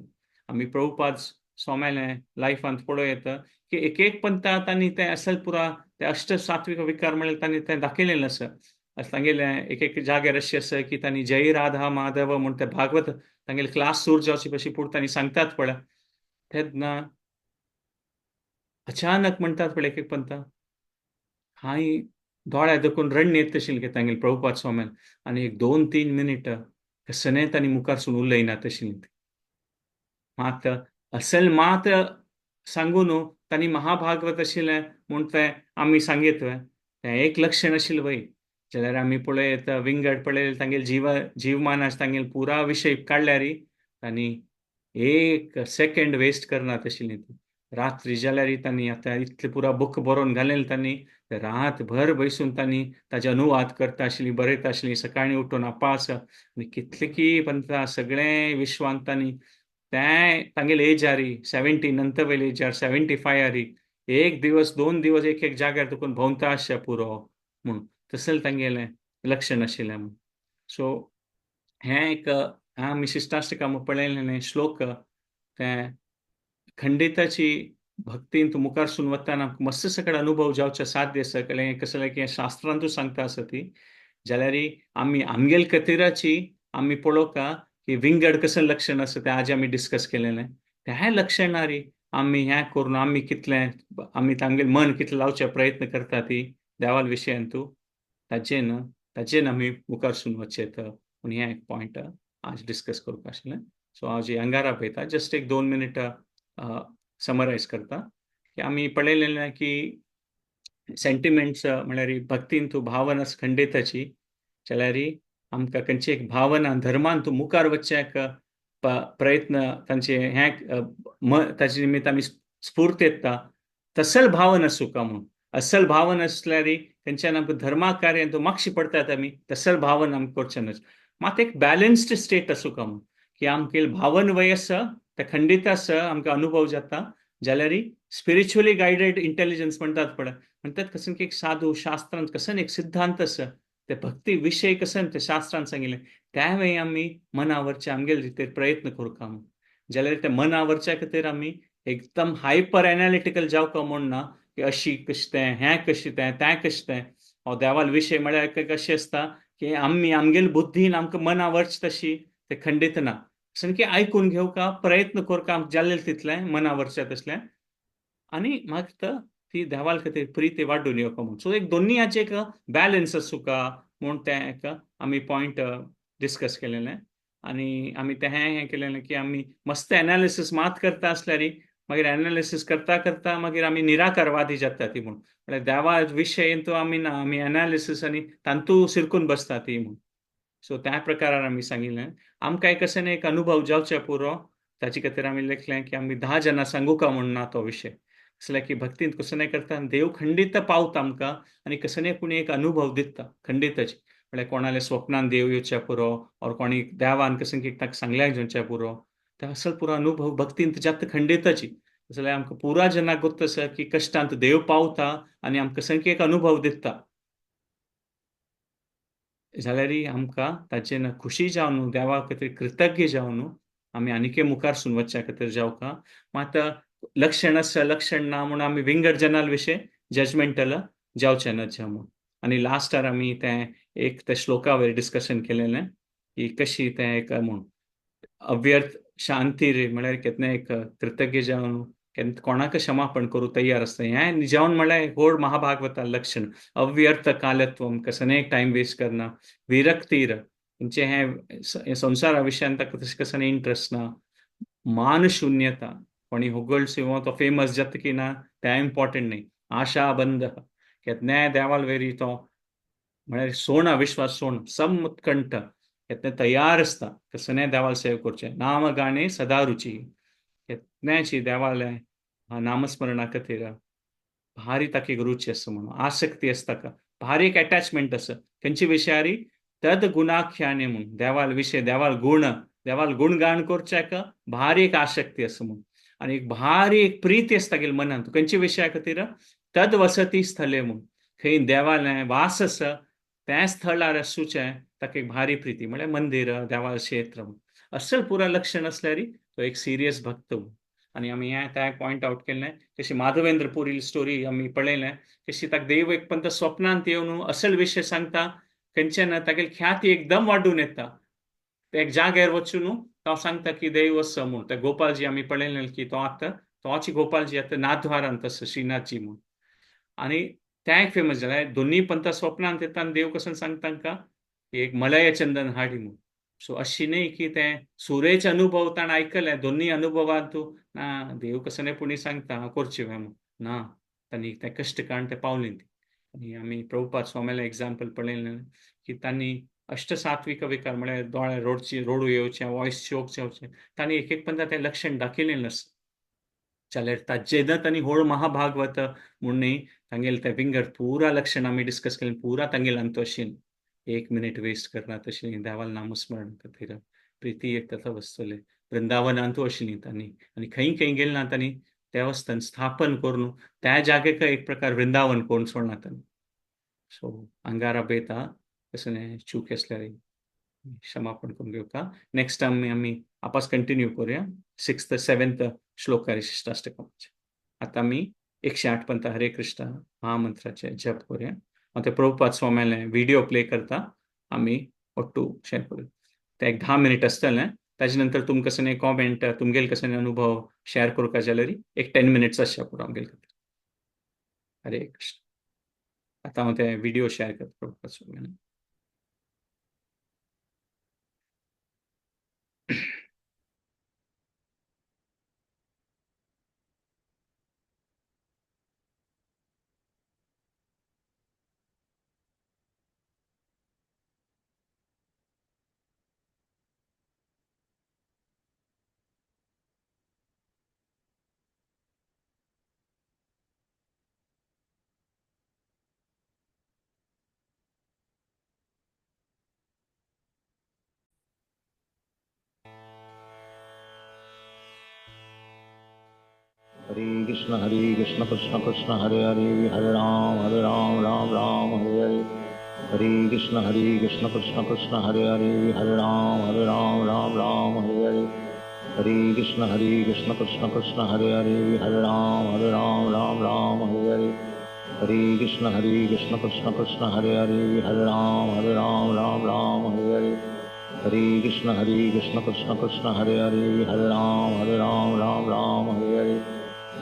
आमी प्रभुपाद स्वाम्याले लायफांत पळोवं येता की एक एक पंथा तांणी ते असल पुरा ते अष्ट सात्विक विकार म्हणल्यार तांणी तें दाखयलेलें आसा. अशें तांगेलें एक एक जाग्यार अशें आसा की तांणी जय राधा माधव म्हूण ते भागवत तांगेले क्लास सुरू जावचे पशी पूण तांणी सांगतात पळय तेन्ना अचानक म्हणटात पळय एक एक पंथा हांय दोळ्या देखून रडणी येता तशी की तांगेले प्रभुपाद स्वाम्यान आनी एक 2-3 मिनीट कसलें तांणी मुखारसून उलयना तशी. मात असल मात सांगू न्हू तांणी महाभागवत आशिल्लें म्हूण तें आमी सांगीत तें एक लक्षण आशिल्लें वय. जाल्यार आमी पळयत विंगड पळय तांगेले जीवमानाच तांगेले पुरा विशय काडल्यार तांणी एक सेकंड वेस्ट करना तशिल्ली. रात्री जाल्यार तांणी आतां इतले पुरा बूक बरोवन घालेले तांणी रातभर बसून तांणी ताजे अनुवाद करता आशिल्ली, बरयता आशिल्ली, सकाळीं उठून अपास आनी कितले की पंथा सगळें विश्वांत तांणी तें तांगेले एजारी 70 नंतर वयले एजार 75 एक दिवस 2 दिवस एक एक जाग्यार तुकून भोंवता आसचें पुरो म्हूण तसलें तांगेलें लक्षण आशिल्लें म्हूण. सो हें एक आमी शिश्टाष्टकां पळयलें श्लोक तें खंडिताची भक्तीन तूं मुखारसून वतना मस्त सकड अनुभव जावचे साध्य आसा. कळ्ळें कसलें की शास्त्रांतूच सांगता आसा ती जाल्यार आमी आमगेल कतिराची आमी पळोवका की विंगड कसलें लक्षण आसा तें आज आमी डिस्कस केलेलें. त्या लक्षणारी आमी हें करून आमी कितलें आमी तांगेल मन कितलें लावचे प्रयत्न करता ती देवाल विशयान तूं ताचेन ताचेन आमी मुखारसून वचचें. पूण हें एक पॉयंट आज डिस्कस करूंक आशिल्लें. सो हांव जी अंगारा पळयता जस्ट एक 2 मिनट समरायज करता की आमी पळयलेलें की सेंटिमेंट्स म्हळ्यार भक्तीन तूं भावना खंडिताची जाल्यार आमकां खंयची एक भावना धर्मान तूं मुखार वचच्याक प्रयत्न तांचे हें ताचे निमित्त आमी स्फूर्त येता तसल भावना सुका म्हूण. असल भावना आसल्यार खंयच्यान आमकां धर्मा कार्यान तूं मागशी पडटात आमी तसल भावना आमकां करचें न्हय. मात एक बॅलन्स्ड स्टेट आसूंक म्हूण की आमकां भावन वय आसा ते खंडीत आसा आमकां अनुभव जाता जाल्यार स्पिरिच्युअली गायडेड इंटेलिजन्स म्हणटात पळय म्हणटात कसं की एक साधू शास्त्रांत कसं एक सिद्धांत आसा ते भक्ती विशय कसं ते शास्त्रांत सांगिल्लें त्या वेळी आमी मनावरचे आमगेले रितीर प्रयत्न करूंक म्हूण. जाल्यार ते मनावरच्या खातीर आमी एकदम हायपर एनालिटिकल जावका म्हूण ना की अशी कशें तें हें कशें तें तें कशें तें हो देवाल विशय म्हळ्यार कशें आसता की आमी आमगेले बुद्धीन आमकां मनावरच तशी ते खंडीत ना सामकें आयकून घेवका प्रयत्न करका जाल्लें तितलें मनावरचें तसलें आनी मागीर ती देवाल खातीर प्रिती वाडून येवका म्हूण. सो एक दोन्ही हाचें एक बॅलन्स आसूका म्हूण तें एक आमी पॉयंट डिस्कस केलेलें. आनी आमी तें हें केलेलें की आमी मस्त एनालिसीस मात करता आसल्यार मागीर एनालिसीस करता करता मागीर आमी निराकारवादी जाता ती म्हूण. म्हळ्यार देवा विशयन तो आमी ना आमी एनालिसीस आनी तांतू सिरकून बसता ती म्हूण. सो त्या प्रकारान आमी सांगिल्लें आमकां एक अशें एक अनुभव जावचे पुरो ताचे खातीर आमी लेखलें की आमी 10 जाणां सांगूका म्हूण ना तो विशय कसलें की भक्तींत कसो नाही करता देव खंडीत पावता आमकां आनी कसो नाही कोणी एक अनुभव दिता खंडिताची म्हळ्यार कोणाले स्वप्नान देव येवच्या पुरो और कोणी देवान कसं की ताका सांगल्याक येवच्या पुरो ते असल पुरो अनुभव भक्तींत जाता खंडिताची. जाल्यार आमकां पुरा जेन्ना गोत्त आसा की कश्टांत देव पावता आनी आमकां कसो एक अनुभव दिता जाल्यार आमकां ताचेर खुशी जावन देवा खातीर कृतज्ञ जावन आमी आनीकय मुखार वचच्या खातीर जावका. मात लक्षण आसा लक्षण ना म्हूण आमी विंगड जनाल विशय जजमेंटल जावचें न्हय म्हूण. आनी लास्टार आमी तें एक त्या श्लोका वयर डिस्कशन केलेलें की कशी तें एक म्हूण अव्यर्थ शांती रे म्हळ्यार केन्ना एक कृतज्ञ जावन कोणाक क्षमापण करूं तयार आसता हें जावन म्हळ्यार व्हड महाभागवता लक्षण. अव्यर्थ कालत्वम कसने टायम वेस्ट करना, विरक्तीर म्हणजे हें संवसारा विशयान ताका तशें कसने इंट्रस्ट ना, मानशून्यता कोणी होगळ किंवा तो फेमस जाता की ना तें इम्पॉर्टंट न्ही, आशाबंध केन्नाय देवाल वेरी तो म्हळ्यार सोणा विश्वास सोण समुत्कंठ केन्ना तयार आसता कसने देवाल सेव करचें, नाम गाणे सदा रुची केन्नाची देवाले नामस्मरणा खातीर भारी ताका एक रुची आसा म्हणून आसक्ती आसता ताका भारी एक एटॅचमेंट आसा खंयच्या विशयारी तद गुणाख्याने म्हणून देवाल विशय देवाल गुण देवाल गुणगान करच्याक भारी एक आसक्ती आसा म्हणून आनी एक भारी एक प्रिती आसता गेली मनांत खंयच्या विशया खातीर तद वसती स्थले म्हूण खंय देवालें वास आसा त्या स्थळार आसूचें ताका एक भारी प्रिती म्हळ्यार मंदिर देवा क्षेत्र असल पुरा लक्षण आसल्यार तो एक सिरियस भक्त. आनी आमी हें त्या पॉयंट आवट केल्लें कशी माधवेंद्र पुरी स्टोरी आमी पळयलें कशी ताका देव एक पंत स्वप्नांत येवन असल विशय सांगता खंयच्यान ना तागेली ख्याती एकदम वाडून येता. एक जाग्यार वचून तो सांगता की देव आसा म्हूण. ते गोपालजी आमी पळयलें की तो आतां तोच गोपालजी आतां नाथद्वारांत आसा श्रीनाथजी म्हूण. आनी तें एक फेमस जालें. दोन्ही पंता स्वप्नांत येता आनी देव कसो सांगता तांकां एक मलय चंदन हाडी म्हूण. सो अशी न्ही की तें सुरेचे अनुभव ताणें आयकले दोन्ही अनुभवांत तूं ना देव कसो न्ही पुणी सांगता हांव करचें म्हूण ना तांणी तें कश्ट काडून तें पावलीं ती. आनी आमी प्रभुपाद स्वामीलें एग्जाम्पल पळयलें की तांणी अष्टसात्विक विकार म्हळ्यार दोळे रोडची रोडू येवचें वॉयस चोक जावचें तांणी एक एक पंदा तें लक्षण दाखयलें आसता. जाल्यार ताजें तांणी होळ महाभागवत म्हूण न्ही तांगेलें तें विंगड पुरा लक्षण आमी डिस्कस केलें पुरा तांगेलें अंत अशें एक मिनीट वेस्ट करना तशें देवाल नामस्मरण खातीर प्रिती एक तथा वस्तुले वृंदावनांतू आशिल्ली तांणी आनी खंय खंय गेले ना तांणी देवस्थान स्थापन करून त्या जागेक एक प्रकार वृंदावन करून सोडना तांणी. सो अंगारा बेता कसलें चूक आसल्यार क्षमापण करून घेवका. नेक्स्ट टायम आमी आपस कंटिन्यू करूया 6th 7th श्लोकार शिष्टाष्टकाचे. आतां आमी 108 पंत हरे कृष्ण महामंत्राचे जप करूया. हांव ते प्रभुपाद स्वाम्याले व्हिडिओ प्ले करता आमी ಒಟ್ಟು शेअर करूया. ते एक 10 मिनिट आसतलें. ताजे नंतर तुमकां कसले कॉमेंट तुमगेले कसले अनुभव शेअर करूंक जाल्यार एक 10 मिनिट्स आसचे पुरो आमगेले खातीर. हरे कृष्ण. आतां हांव ते व्हिडिओ शेअर करता Prabhupada स्वाम्याले. Hare Krishna Krishna Krishna Hare Hare Hare Ram Hare Ram Ram Ram Hare Hare Hare Krishna Krishna Krishna Hare Hare Hare Ram Ram Ram Hare Hare Hare Krishna Krishna Krishna Hare Hare Hare Ram Ram Ram Hare Hare Hare Krishna Krishna Krishna Hare Hare Hare Ram Ram Ram Hare Hare Hare Krishna Krishna Krishna Hare Hare Hare Ram Ram Ram Hare Hare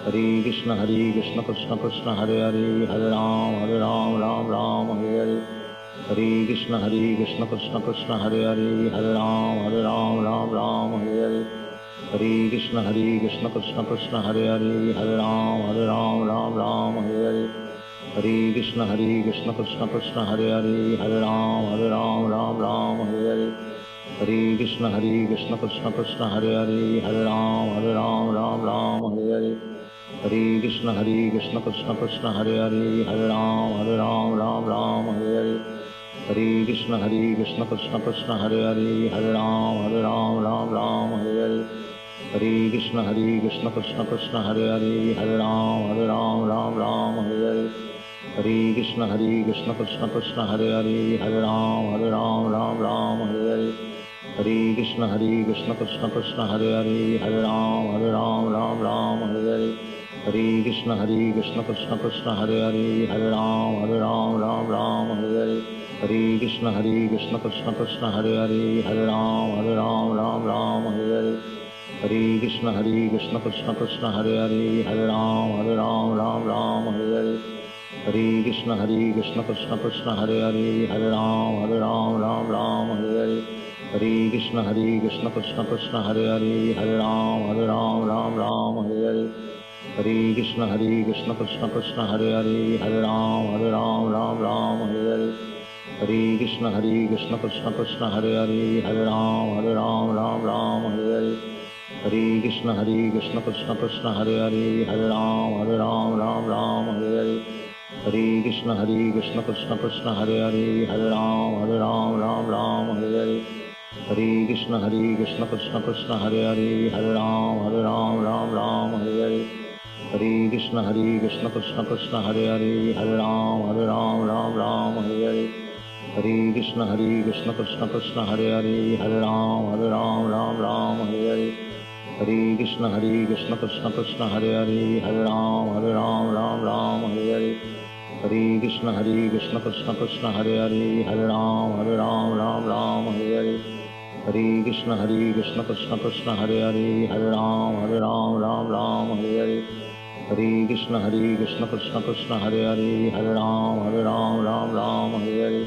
Hare Krishna Krishna Krishna Hare Hare Hare Ram Ram Ram Hare Hare Hare Krishna Krishna Krishna Hare Hare Hare Ram Ram Ram Hare Hare Hare Krishna Krishna Krishna Hare Hare Hare Ram Ram Ram Hare Hare Hare Krishna Krishna Krishna Hare Hare Hare Ram Ram Ram Hare Hare Hare Krishna Krishna Krishna Hare Hare Hare Ram Ram Ram Hare Hare Hare Krishna Krishna Krishna Hare Hare Hare Ram Ram Ram Hare Hare Hare Krishna Krishna Krishna Hare Hare Hare Ram Ram Ram Hare Hare Hare Krishna Krishna Krishna Hare Hare Hare Ram Ram Ram Hare Hare Hare Krishna Krishna Krishna Hare Hare Hare Ram Ram Ram Hare Hare Hare Krishna Krishna Krishna Hare Hare Hare Ram Ram Ram Hare Hare Hare Krishna Krishna Krishna Hare Hare Hare Ram Ram Ram Hare Hare Hare Krishna Krishna Krishna Hare Hare Hare Ram Ram Ram Hare Hare Hare Krishna Krishna Krishna Hare Hare Hare Ram Ram Ram Hare Hare Hare Krishna Krishna Krishna Hare Hare Hare Ram Ram Ram Hare Hare Hare Krishna Krishna Krishna Hare Hare Hare Ram Ram Ram Hare Hare Hare Krishna Krishna Krishna Hare Hare Hare Ram Ram Ram Hare Hare Hare Krishna Krishna Krishna Hare Hare Hare Ram Ram Ram Hare Hare Hare Krishna Krishna Krishna Hare Hare Hare Ram Ram Ram Hare Hare Hare Krishna Krishna Krishna Hare Hare Hare Ram Ram Ram Hare Hare Hare Krishna Krishna Krishna Hare Hare Hare Ram Ram Ram Hare Hare Hare Krishna Hare Krishna Krishna Krishna Hare Hare Hare Ram Ram Ram Hare Hare Hare Krishna Hare Krishna Krishna Krishna Hare Hare Hare Ram Ram Ram Hare Hare Hare Krishna Hare Krishna Krishna Krishna Hare Hare Hare Ram Ram Ram Hare Hare Hare Krishna Hare Krishna Krishna Krishna Hare Hare Hare Ram Ram Ram Hare Hare Hare Krishna Hare Krishna Krishna Krishna Hare Hare Hare Ram Ram Ram Hare Hare Hare Krishna Hare Krishna Krishna Krishna Hare Hare Hare Ram Ram Hare Hare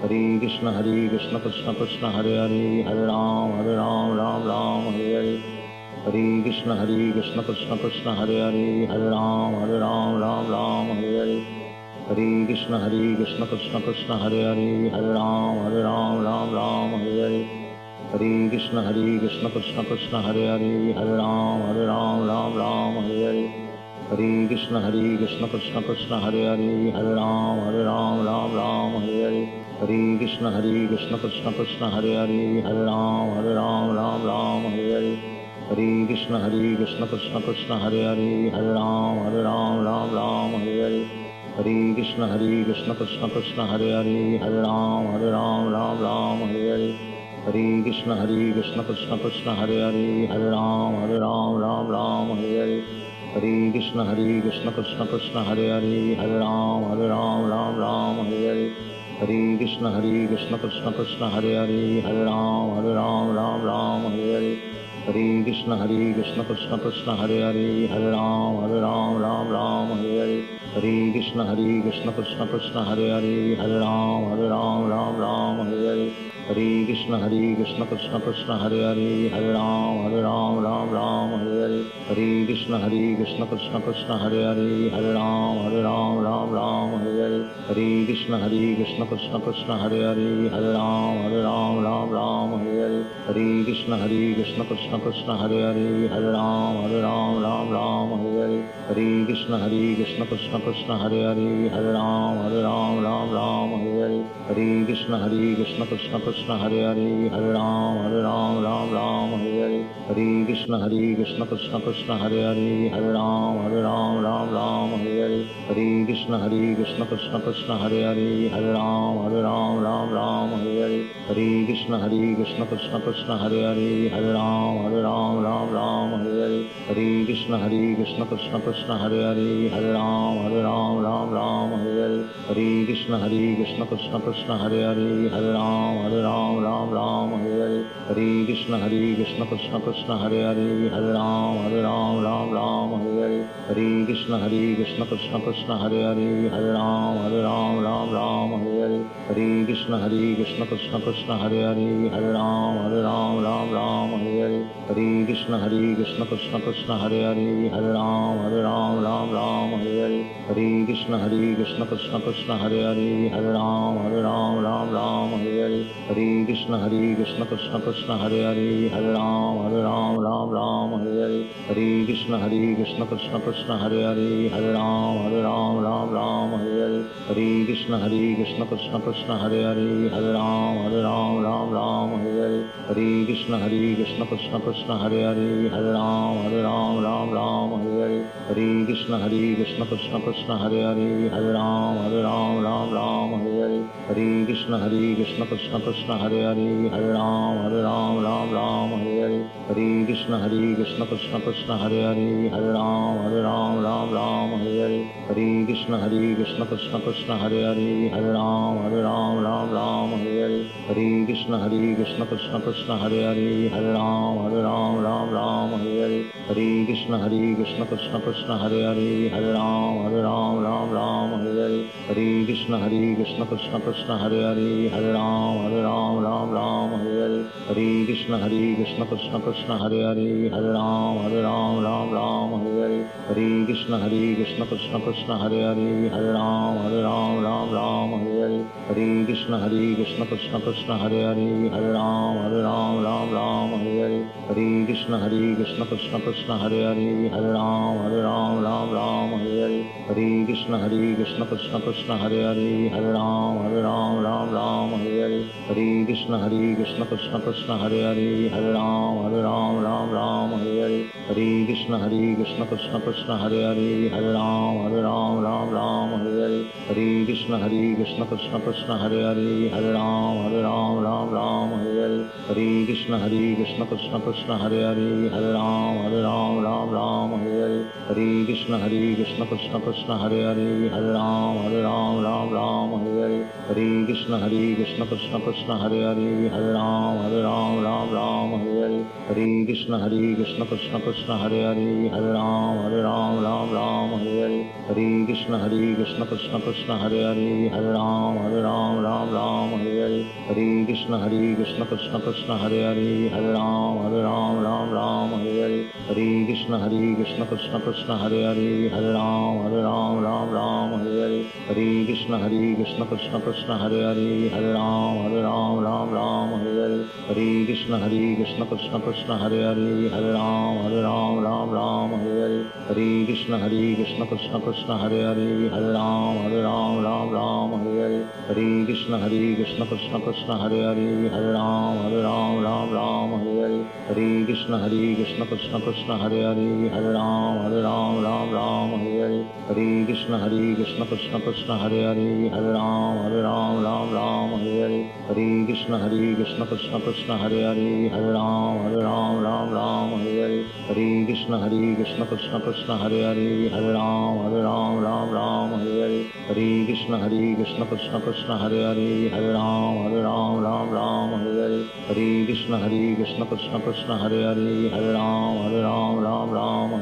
Hare Krishna Hare Krishna Krishna Krishna Hare Hare Hare Ram Ram Hare Hare Hare Krishna Hare Krishna Krishna Krishna Hare Hare Hare Ram Ram Hare Hare Hare Krishna Hare Krishna Krishna Krishna Hare Hare Hare Ram Ram Hare Hare Hare Krishna Hare Krishna Krishna Krishna Hare Hare Hare Ram Ram Hare Hare Hare Krishna Hare Krishna Krishna Krishna Hare Hare Hare Ram Ram Hare Hare Hare Krishna Hare Krishna Krishna Krishna Hare Hare Hare Ram Ram Hare Hare Hare Krishna Hare Krishna Krishna Krishna Hare Hare Hare Ram Ram Hare Hare Hare Krishna Hare Krishna Krishna Krishna Hare Hare Hare Ram Ram Hare Hare Hare Krishna Hare Krishna Krishna Krishna Hare Hare Hare Ram Ram Hare Hare Hare Krishna Hare Krishna Krishna Krishna Hare Hare Hare Ram Ram Hare Hare Hare Krishna Hare Krishna Krishna Krishna Hare Hare Hare Ram Ram Hare Hare Hare Krishna Hare Krishna Krishna Krishna Hare Hare Hare Ram Ram Hare Hare Hare Krishna Hare Krishna Krishna Krishna Hare Hare Hare Ram Ram Hare Hare Hare Krishna Hare Krishna Krishna Krishna Hare Hare Hare Ram Ram Hare Hare Hare Krishna Hare Krishna Krishna Krishna Hare Hare Hare Ram Ram Hare Hare Hare Krishna Hare Krishna Krishna Krishna Hare Hare Hare Ram Ram Hare Hare Hare Krishna Hare Krishna Krishna Krishna Hare Hare Hare Ram Ram Hare Hare Hare Krishna Hare Krishna Krishna Krishna Hare Hare Hare Ram Ram Hare Hare Hare Krishna Hare Krishna Krishna Krishna Hare Hare Hare Ram Ram Hare Hare Hare Krishna Hare Krishna Krishna Krishna Hare Hare Hare Ram Ram Hare Hare Hare Krishna Hare Krishna Krishna Krishna Hare Hare Hare Ram Ram Hare Hare Hare Krishna Hare Krishna Krishna Krishna Hare Hare Hare Ram Ram Hare Hare Hare Krishna Hare Krishna Krishna Krishna Hare Hare Hare Ram Ram Hare Hare Hare Krishna Hare Krishna Krishna Krishna Hare Hare Hare Ram Ram Hare Hare Hare Krishna Hare Krishna Krishna Krishna Hare Hare Hare Ram Ram Hare Hare Hare Krishna Hare Krishna Krishna Krishna Hare Hare Hare Ram Ram Hare Hare Hare Krishna Hare Krishna Krishna Krishna Hare Hare Hare Ram Ram Hare Hare Hare Krishna Hare Krishna Krishna Krishna Hare Hare Hare Ram Ram Hare Hare Hare Krishna Hare Krishna Krishna Krishna Hare Hare Hare Ram Ram Hare Hare Hare Krishna Hare Krishna Krishna Krishna Hare Hare Hare Ram Ram Hare Hare Hare Krishna Hare Krishna Krishna Krishna Hare Hare Hare Ram Ram Hare Hare Hare Krishna Hare Krishna Krishna Krishna Hare Hare Hare Ram Ram Hare Hare Hare Krishna Hare Krishna Krishna Krishna Hare Hare Hare Ram Ram Hare Hare Hare Krishna Hare Krishna Krishna Krishna Hare Hare Hare Ram Ram Hare Hare Hare Krishna Hare Krishna Krishna Krishna Hare Hare Hare Ram Ram Hare Hare Hare Krishna Hare Krishna Krishna Krishna Hare Hare Hare Ram Ram Hare Hare Hare Krishna Hare Krishna Krishna Krishna Hare Hare Hare Ram Ram Hare Hare Hare Krishna Hare Krishna Krishna Krishna Hare Hare Hare Ram Ram Hare Hare Hare Krishna Hare Krishna Krishna Krishna Hare Hare Hare Ram Ram Hare Hare Hare Krishna Hare Krishna Krishna Krishna Hare Hare Hare Ram Ram Hare Hare Hare Krishna Hare Krishna Krishna Krishna Hare Hare Hare Ram Ram Hare Hare Hare Krishna Hare Krishna Krishna Krishna Hare Hare Hare Ram Ram Hare Hare Hare Krishna Hare Krishna Krishna Krishna Hare Hare Hare Ram Ram Hare Hare Hare Krishna Hare Krishna Krishna Krishna Hare Hare Hare Ram Ram Hare Hare Hare Krishna Hare Krishna Krishna Krishna Hare Hare Hare Ram Ram Hare Hare Krishna Hare Krishna Krishna Krishna Hare Hare Hare Ram Ram Ram Hare Hare Hare Krishna Hare Krishna Krishna Krishna Hare Hare Hare Ram Ram Ram Hare Hare Hare Krishna Hare Krishna Krishna Krishna Hare Hare Hare Ram Ram Ram Hare Hare Hare Krishna Hare Krishna Krishna Krishna Hare Hare Hare Ram Ram Ram Hare Hare Hare Krishna Hare Krishna Krishna Krishna Hare Hare Hare Ram Ram Hare Hare Hare Krishna Hare Krishna Krishna Krishna Hare Hare Hare Ram Ram Hare Hare Hare Krishna Hare Krishna Krishna Krishna Hare Hare Hare Ram Ram Hare Hare Hare Krishna Hare Krishna Krishna Krishna Hare Hare Hare Ram Ram Hare Hare Hare Krishna Hare Krishna Krishna Krishna Hare Hare Hare Ram Ram Hare Hare Hare Krishna Hare Krishna Krishna Krishna Hare Hare Hare Ram Ram Hare Hare Hare Krishna Hare Krishna Krishna Krishna Hare Hare Hare Ram Ram Hare Hare Hare Krishna Hare Krishna Krishna Krishna Hare Hare Hare Ram Ram Hare Hare Hare Krishna Hare Krishna Krishna Krishna Hare Hare Hare Ram Ram Hare Hare Hare Krishna Hare Krishna Krishna Krishna Hare Hare Hare Ram Ram Hare Hare Hare Krishna Hare Krishna Krishna Krishna Hare Hare Hare Ram Ram Hare Hare Hare Krishna Hare Krishna Krishna Krishna Hare Hare Hare Ram Ram Hare Hare Hare Krishna Hare Krishna Krishna Krishna Hare Hare Hare Ram Ram Hare Hare Hare Krishna Hare Krishna Krishna Krishna Hare Hare Hare Ram Ram Hare Hare Hare Krishna Hare Krishna Krishna Krishna Hare Hare Hare Ram Ram Hare Hare Hare Krishna Hare Krishna Krishna Krishna Hare Hare Hare Ram Ram Hare Hare Hare Krishna Hare Krishna Krishna Krishna Hare Hare Hare Ram Ram Hare Hare Hare Krishna Hare Krishna Krishna Krishna Hare Hare Hare Ram Ram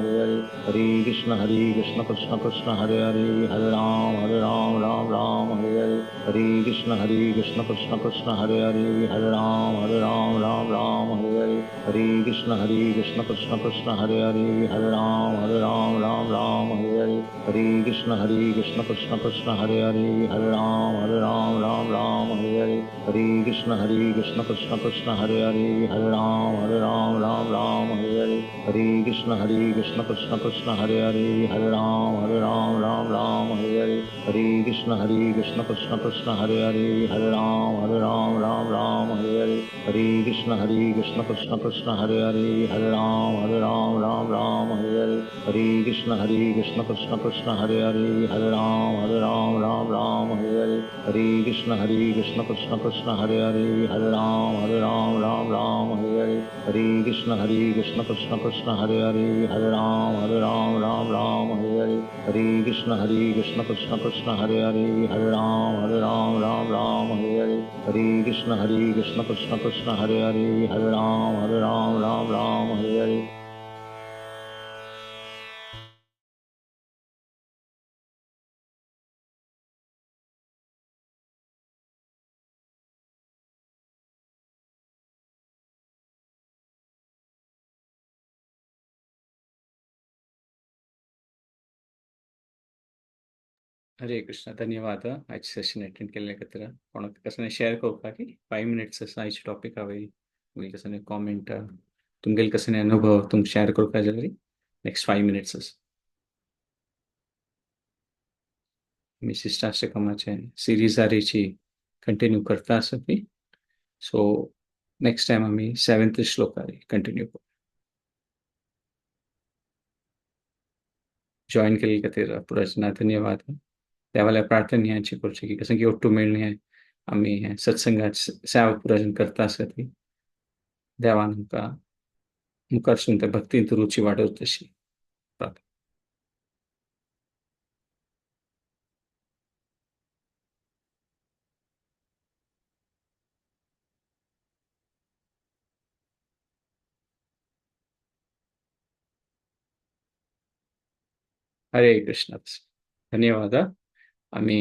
Hare Hare Hare Krishna Hare Krishna Krishna Krishna Hare Hare Hare Ram Ram Hare Hare Hare Krishna Hare Krishna Krishna Krishna Hare Hare Hare Ram Ram Hare Hare Hare Krishna Hare Krishna Krishna Krishna Hare Hare Hare Ram Ram Hare Hare Hare Krishna Hare Krishna Krishna Krishna Hare Hare Hare Ram Ram Hare Hare Hare Krishna Hare Krishna Krishna Krishna Hare Hare Hare Ram Ram Hare Hare Hare Krishna Hare Krishna Krishna Krishna Hare Hare Hare Ram Ram Hare Hare Hare Krishna Hare Krishna Krishna Krishna Hare Hare Hare Ram Ram Hare Hare Hare Krishna Hare Krishna Krishna Krishna Hare Hare Hare Ram Ram Hare Hare Hare Krishna Hare Krishna Krishna Krishna Hare Hare Hare Ram Ram Hare Hare Hare Krishna Hare Krishna Krishna Krishna Hare Hare Hare Ram Ram Hare Hare Hare Krishna Hare Krishna Krishna Krishna Hare Hare Hare Ram Ram Hare Hare. Hare Krishna, धन्यवाद आयज सेशन अटेंड केल्ले खातीर. कोणाक कसले शेअर करपाक की 5 मिनट्स आसा आयचे टॉपिक हांवें तुमगे कसले कॉमेंट, तुमगेले कसले अनुभव तुमकां शेअर करपाक जाल्यार नेक्स्ट 5 मिनट्स आसा. आमी शिष्टाष्टकमाचे सिरीज आरेची कंटिन्यू करता आसा ती. सो नेक्स्ट टायम आमी 7th श्लोकार कंटिन्यू करू. जॉईन केल्ले खातीर पुराजना धन्यवाद. देवाल्या प्रार्थना ह्याची करची की कसं की ओट्टू मेळ्ळें आमी हें सत्संगात सेवा पुराजन करता आसा ती देवान आमकां मुखारसून त्या भक्तींत रुची वाडोवची तशी. हरे कृष्ण, धन्यवाद. आमी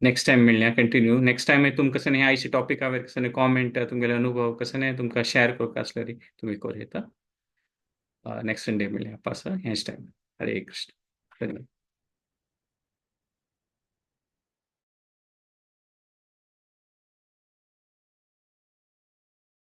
नेक्स्ट टायम मेळया कंटिन्यू. नेक्स्ट टायम तुमकां कसं हे आयचे टॉपिका वयर कसं कॉमेंट, तुमगेले अनुभव कसं तुमकां शेअर करपाक आसल्यार तुमी करूं येता. नेक्स्ट संडे मेळया पासा ह्याच टायम. हरे कृष्ण, धन्यवाद.